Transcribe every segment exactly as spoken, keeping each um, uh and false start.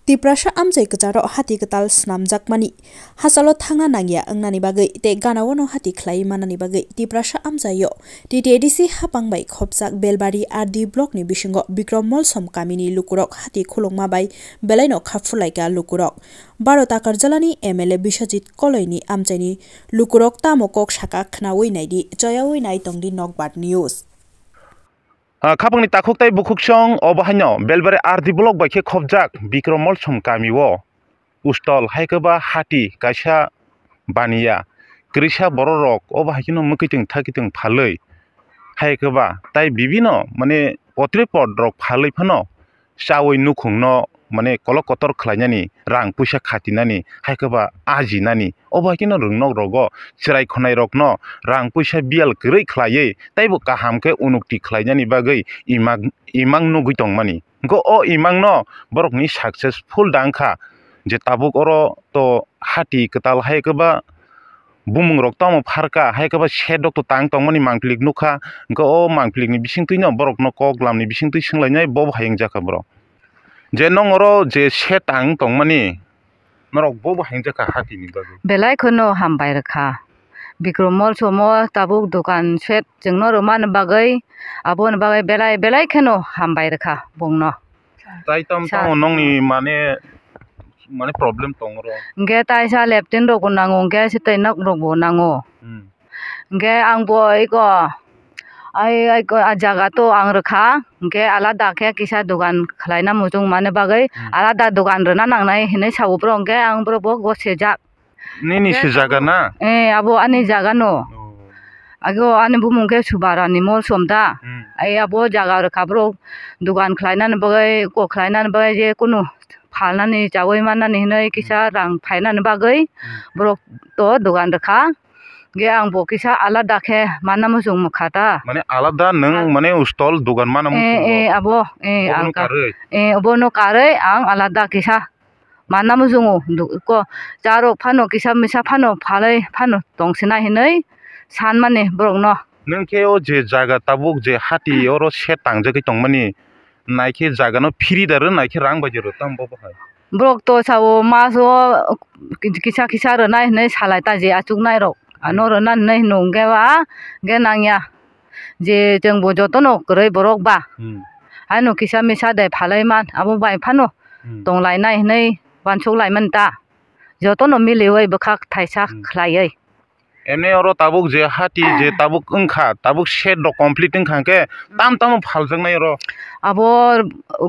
Tiprasa amchai kwcharo hati kwtal snamjakmani, hachalo thangna nangya wngnani bagwi tei ganao no hati khlaiwi mannani bagwi Tiprasa amchaio T T A D C hapang bai khopjak Belbari R D block ni bisingo Bikrom Molsom kamini lukurok hati khulukma bai belaino khaphurlaika lukurok. Baro Takarjalani M L A Biswajit Koloini amchaini lukurok tamo kok saka khnaui naidi, choyaui nai tongdi Nokbar News. Ah, khapangni takhuk tei bukhuksong obo haino Belbari R D block bai khe khopjak Bikrom Molsom kamio. Ustol hai khe ba hati kaisa baniya, kwrwisa bororok obo hai kheno mwkhwtwng thakwtwng phalwi hai khe ba tai bibino mane potri pot rok phalwi phano chaui nukhungno mane kolok kotor khlainani, rang puisa khatinani, hai khe ba ajinani, obo hai kheno rwngnok rogo chwrai khonai rokno rang puisa biyal kwrwi khlaiwi teibo kaham khe unukti khlainani bagwi imang, imang nugwi tongmani. Hwnkhe o imangno borokni successful da wngkha, je tabuk oro to hati kwtal hai khe ba bumung rok tamo pharkha, hai khe ba shed rok to tang tongmani mangpili nukha, hwnkhe o mangpili ni bisingtwi no borok no kok lam ni bisingtwi swnglainai bo bo hai wngjakha borok. Je nong oro je shed tang tongmani, norok bo bo hai wngjakha hati ni bagwi. Belai kheno hambai rwkha. Bikrom Molsomo tabuk dokan shed chwngno rwmani bagwi, aboni bagwi belai belai kheno hambai rwkha bongno. Tai tam Sa- tamo nongni mane, mane problem tong oro. Hwnkhe taisa leptin rokbo nango, hwnkhe swtwi nok rokbo nango. Hmm. Hwnkhe ang bo eko, ai, ai, ah, jaga to ang rwkha, hwnkhe alada khe kisa dogan khlaina muchung mani bagwi Hmm. alada dogan rwna nangnai hinwi sao borok, hwnkhe ang borok bo gosijak. Nini Hwnkhe se jaga na? Eh, abo ani jaga no. Oh. Ago ani bumung khe Subarani Molsom da. Hmm. Ai abo jaga rwkha borok dogan khlainani bagwi, kok khlainani bagwi je kunu phalnani chaui mannani hinwi kisa Hmm. rang phainani bagwi Hmm. borok to dogan rwkha. Ge ang bo kisa alada khe manna muchung mukha ta. Mane alada nwng Al- mane ustol dogan mana Eh, muchungo? Eh, abo, eh, Obono alka. Karwi? Eh, obono karwi ang alada kisa manna muchungo. Du-, ko, charok phano kisa misa phano phalai phano tongsinai hinwi sanmani borokno. Nwng khe o je jaga tabuk je hati oro shed tangjagwi tongmani, naikhe jaga no phiri da rw, naikhe rang bai da rw, tamo bo hai? Borok to sao maso kisa kisa rwnai hinwi salai ta je achuknai rok. Ano rwna hinwi hinwi hwnkhe ba hwnkhe nangya. Je chwng bo jotono kwrwi borok ba. Hmm. Haino kisa misa de phalai man, abo bai phano Hmm. tonglainai hinwi uansuk laimani ta. Jotono miliwi bwkhak thaisa Hmm. khlaiwi. Emni oro tabuk je hati je tabuk wngkha, tabuk shed rok complete wngkha hwnkhe tam tamo phaljaknai oro? Abo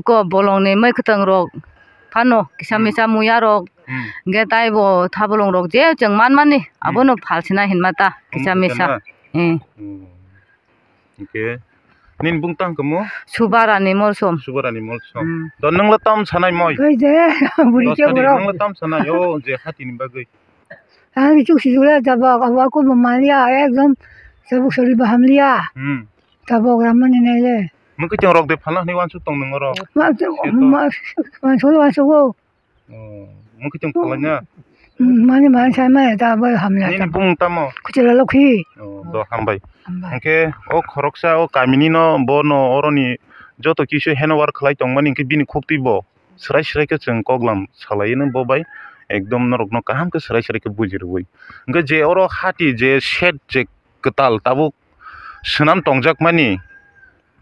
ko bolongni mai kwtang rok phano kisa Hmm. misa muya rok Hmm. hwnkhe taibo thabolong rok je chwng manmani Hmm. abono phalsina hinma ta kisa Omo misa. Kisa na? Eh. Hmm. Hwnkhe nini bung tang kamo? Subarani Molsom. Subarani Molsom. Hmm. Do nwngla tam sanai moi? Oi de, buri Do ke sadi, borok. Nwngla tam sanai o je hati ni bagwi? Ang chuk si jula tabok, abo aku bo maliya, ekdom tabok sori baham liya. Hmm. Tabok ramani nai le. Mungkin chong rok de phalna hwnwi uansuk tong nung oro. Ma, Sieto. Ma, ma, sori uansuk o. Oh, mungkin chong phalna. Hmm, mani, mani sai mani ta bai hamya Nini ta. Bung tamo? Kuchela lokhi. Oh, do hambai. Hambai. Hwnkhe o khoroksa o kamini no bono oroni joto kisu handover khlai tongmani hwnkhe bini khuktwi bo. Srai srai khe chwng koklam salaino bo bai ekdom norokno kaham khe srai srai khe bujirwi. Hwnkhe je oro hati je shed je kwtal tabuk swnam tongjakmani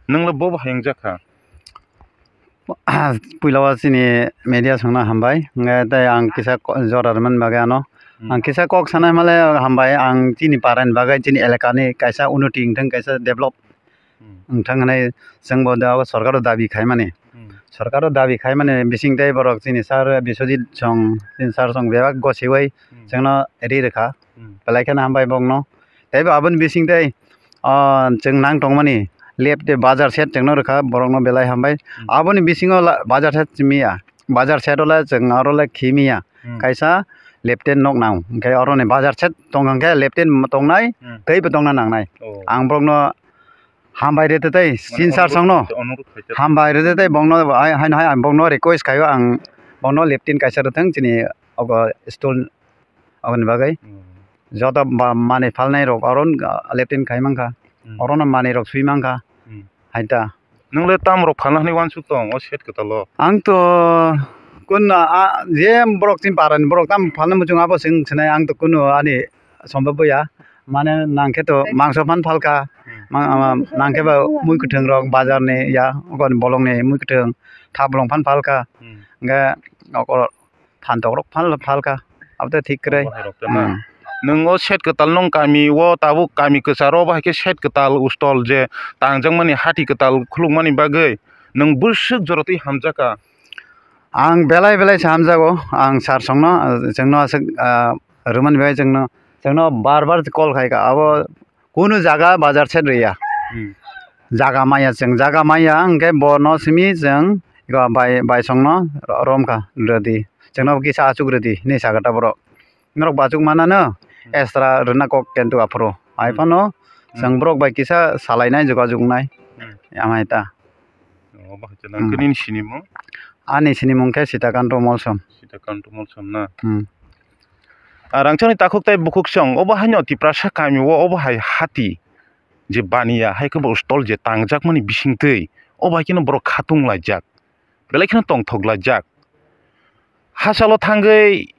nwngla bo bo hai wngjakha. Puila o chini media songno hambai, hwnkhe tei ang kisa ko-, jora rwmani bagwi ano. Hmm. Ang kisa kok sanai male hambai, ang chini para ni bagwi, chini elaka ni kaisa unoti wngthang, kaisa develop Hmm. wngthang hinwi chwngbo da-, o sorkaro dabi khaimani. Hmm. Sorkaro dabi khaimani bising tei borok chini sir Biswajit song, chini sir song bebak gosiwi Hmm. chwngno ri rwkha. Hmm. Belai kheno hambai bokno. Teibo aboni bising tei, ah, chwng nang tongmani left tei bazar shed chwngno rwkha, borokno belai hambai. Hmm. Aboni bisingo la-, bazar shed simi ya. Bazar shed o le chwng aro le khimi ya. Hmm. Kaisa left tei nok nang. Hwnkhe oroni bazar shed tong hwnkhe left tei tongnai, Hmm. teibo tongna nangnai. Oh. Ang borokno Hambai rw tei Mane sinsar onurudh songno. Onurudh khaijak. Hambai rw tei bongno hai, hai, hai, bongno request khaio ang bongno leptin kaisa rwthwng chini ogo stool oboni bagwi. Hmm. Joto ba manwi phalnai rok oro leptin khai mankha. Hmm. Orono manwi rok swi mankha. Hmm. Hai ta. Nwng le tam rok phalna hwnwi uansuk tong o shed kwtal o? Ang to Kunno, a, je borok chini para ni borok tam phalna muchung abo chwng sinai, ang to kunno ani sombo buya. Mane nangkhe to mangso phan phalkha, ma-, ma-, nangkhe ba mui kwthwng rok bazar ni ya, okon bolong ni mui kwthwng thaplong phan phalkha. Hmm. Hwnkhe okoro phantok rok phal-, phalkha, abo tei thik kwrwi. Obo hai rok tei ma. Hmm. Nwng o set kwtal nwng kami o tabuk kami kwcharo, obo hai khe set kwtal ustol je tangjakmani hati kwtal khulukmani bagwi nwng bwswk jora twi hamjakha. Ang belai belai se hamjago, ang sir songno, chwngno aswk, ah, rwmani bagwi chwngno, chwngno bar bar call khaikha, abo kunu jaga bazar set rwya. Hmm. Jaga maya chwng, jaga maya hwnkhe bono simi chwng bai, bai songno romkha, rwdi. Chwngno kisa achuk rwdi hinwi sakha ta borok. Norok bo achuk manano, hmm, extra rwna kok kentu aphuru. Hai, hmm, phano, hmm, chwng borok bai kisa salainai, jogajog wngnai. Hmm. Amai ta. Obo hai khe nang, hmm, khe nini sinimung? Ani sinimung khe Sitakanto Molsom. Sitakanto Molsom na? Hmm. Ah, rangchakni takhuk tei bukhuk chwng, obo haino Tiprasa kami o, obo hai hati je baniya, hai khe bo stol je tangjakmani bisingtwi, obo hai kheno borok khatung laijak, belai kheno tongthok laijak. Hachalo thangwi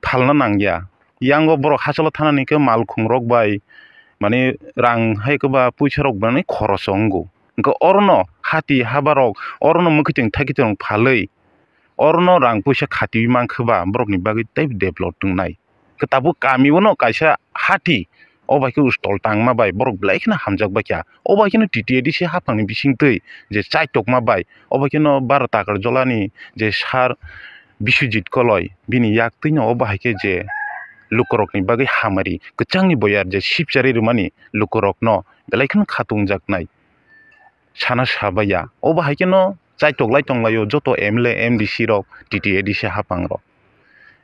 phalna nangya. Yango borok hachalo thanani khe malkhung rok bai, mane rang hai khe ba puisa rok bai khoroch wngo. Hwnkhe orono hati haba rok, orono mwkhwtwng thaikhe tong phalwi, orono rang puisa khatiwi mankhe ba borokni bagwi tei develop wngnai. Khe tabuk kami o no kaisa hati, o bai khe stol tangma bai borok belai kheno hamjak bai kha. O bai kheno T T A D C haphangni bisingtwi je chaitokma bai, o bai kheno Bharat Takarjolani je sir Biswajit Koloi, bini yaktwino o bahai khe je lukurokni bagwi hamari kwchangni boyar je sipchari rwmani lukurokno belai kheno khatungjaknai sana sabaiya. O bahai kheno chaitok lai tonglaio joto M L A, M D C rok, T T A D C haphangrok.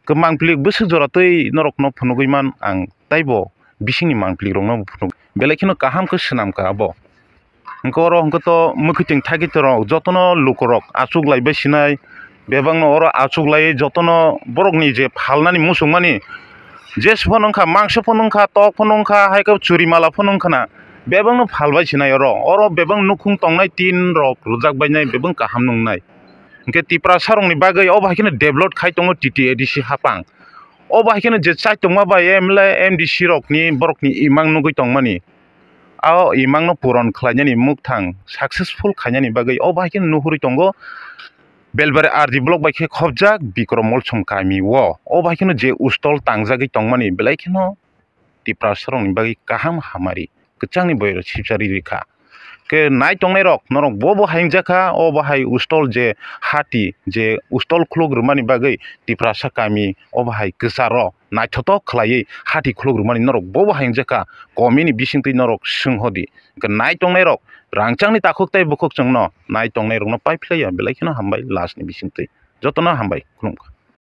Kwmang plik bwswk jora twi norokno phunugwi man ang, taibo bisingni mangpili rokno bo phunuk belai kheno kaham khe swnam kha abo. Hwnkhe oro hwnkhe to mwkhwtwng thaikhe to rok jotono lukurok achuk lai bai sinai, bebakno oro achuk lai jotono borokni je phalnani muchungmani, jesa phano wngkha, mangso phano wngkha, tok phano wngkha, hai khe churi mala phano wngkha na, bebakno phal bai sinai oro, oro bebak nukhung tongnai tin rok rwjak bainai bebak kaham nungnai. Hwnkhe Tiprasa rokni bagwi obo hai kheno develop khai tongo T T A D C haphang. Obo hai kheno je chaitokma bai M L A, M D C rokni borokni imang nugwi tongmani, a o imangno puron khlainani mukthang successful khainani bagwi obo hai kheno nuhurwi tongo Belbari R D block bai khe khopjak Bikrom Molsom kami o. Obo hai kheno je ustol tangjagwi tongmani belai kheno Tiprasa rokni bagwi kaham hamari kwchangni boyaro sipchari rikha. Khe nai tongnai rok norok bo bo hai wngjakha, o bo hai ustol je hati je ustol khuluk rwmani bagwi Tiprasa kami o bo hai kwcharo naithotok khlaiwi hati khuluk rwmani norok bo bo hai wngjakha, komini bisingtwi norok swng hodi. Khe nai tongnai rok rangchakni takhuk tei bukhuk chwngno nai tongnai rokno pai phlaiya belai kheno hambai last ni bisingtwi jotono hambai khulumkha.